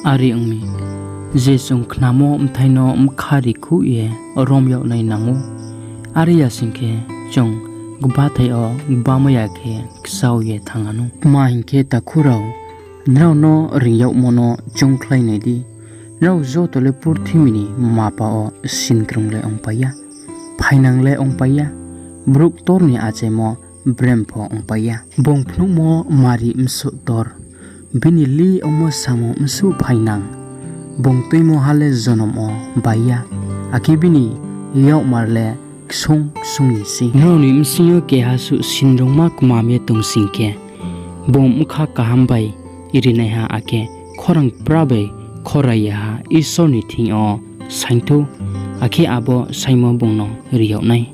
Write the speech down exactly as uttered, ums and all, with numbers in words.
Are ong mi, je chung khnamo bthai no bkha rikhuh ye rom yag nai nang ou, are ya sing khe, chung gbathai yo gbamai ya khe kchao ye thanng wanou. Tma hing khe, takhu rao, nrao no reing yagmo no choungkhlai nai di, nrao joto le purthimbi ni mma-mpha wo sinkrung le ongpai ya, phainang le ongpai ya, brouh ktor ni achaimo brem pho ongpai ya. Bung phnuhmo mari bsuh ktor, bini lih ongmo samung bsuh phainang. Bung tuimo ha le jonom wo bai ya, akhe bini yakmar le ksung ksung ni sei. Nrao ni bsing yo keha suh sinrungma kmam ye tong sing khe, bung bkha kaham bai rinaiha akhe khorang pra bai khorai yaha Isor ni thing yo saing thou, akhe abo saingmo bung no ri yag nai.